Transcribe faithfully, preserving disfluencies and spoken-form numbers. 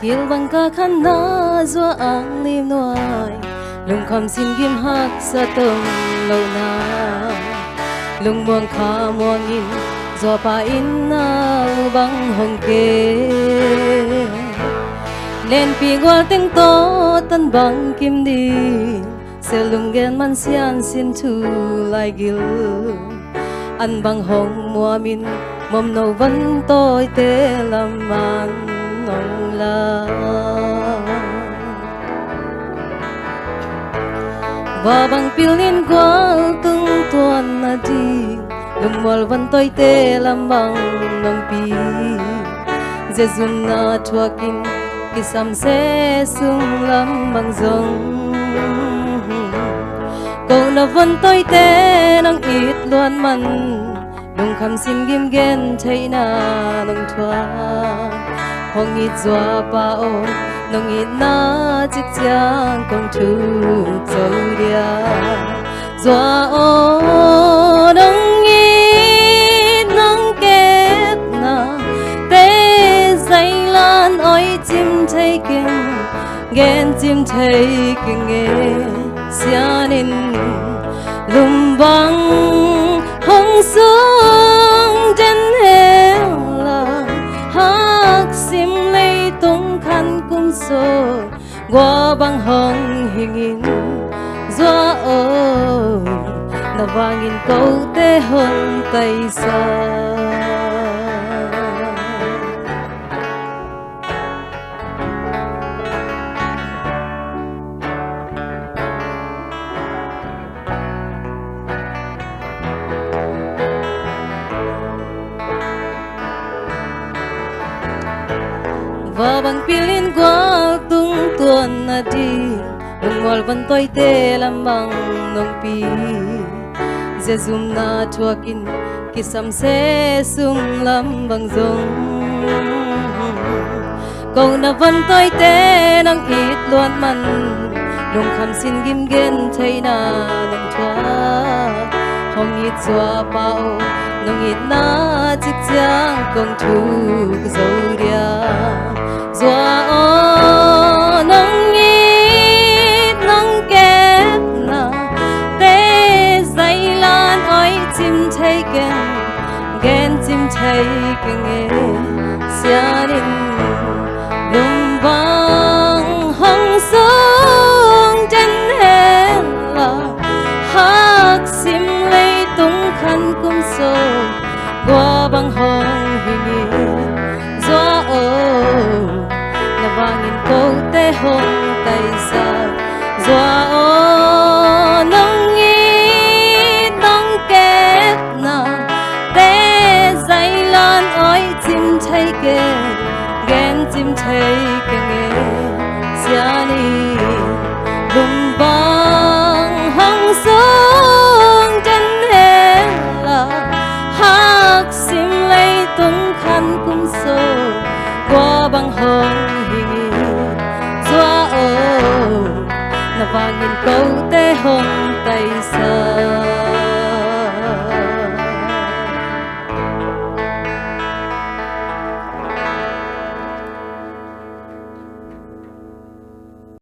Gil bang ka khanna zua ang lim nuai, lungkham sin gim haksa tong lohna, lungmuang kha muangin zuapa in nau bang hong ke. Lenpi gual teng tawh tan bang kim ding, sia lunggen man sian sin thu lai gil. An bang hong muamin, muamno van tawite lam man hong la. Va bang pilin gual tung tuan na ding, lungmual van tawite lam bang nong pi. Zia zumna thuakin kisam se sung lam bang zong, kohna van tawite nong it luat man, lungkham sin gim gen theihna nong thuak. Hong it zuapa aw, nong itna cik ciang kong thuk zo dia. Zua aw, nong it nong kepna te zailan oi cim thei keng, gen cim thei keng e. Sianin lum bang hong sung den hela, haksim leitung khan kum sung, gua bang hong hingin. Zua aw, na vangin kote hong taisa. Va bang pilin gual tung tuan na ding, lungmual van tawite lam bang nong pi. Zia zumna thuakin kisam se sung lam bang zong, kohna van tawite nong it luat man, lungkham sin gim gen theihna nong thuak. Hong it zuapa aw, nong itna cik ciang kong thuk zo dia. Zua aw, nong it nong kepna te zailan oi cim thei keng, gen cim thei keng e. Sianin lum bang hong sung den hela, haksim leitung khan kum sung, gua bang hong hingin. Zua aw, na vangin kote hong taisa. Zua aw, nong it nong kepna te zailan oi cim thei keng, gen cim thei keng e. Sianin lum bang hong sung den hela, haksim leitung khan kum sung, gua bang hong hingin. Zua aw, na vangin kote hong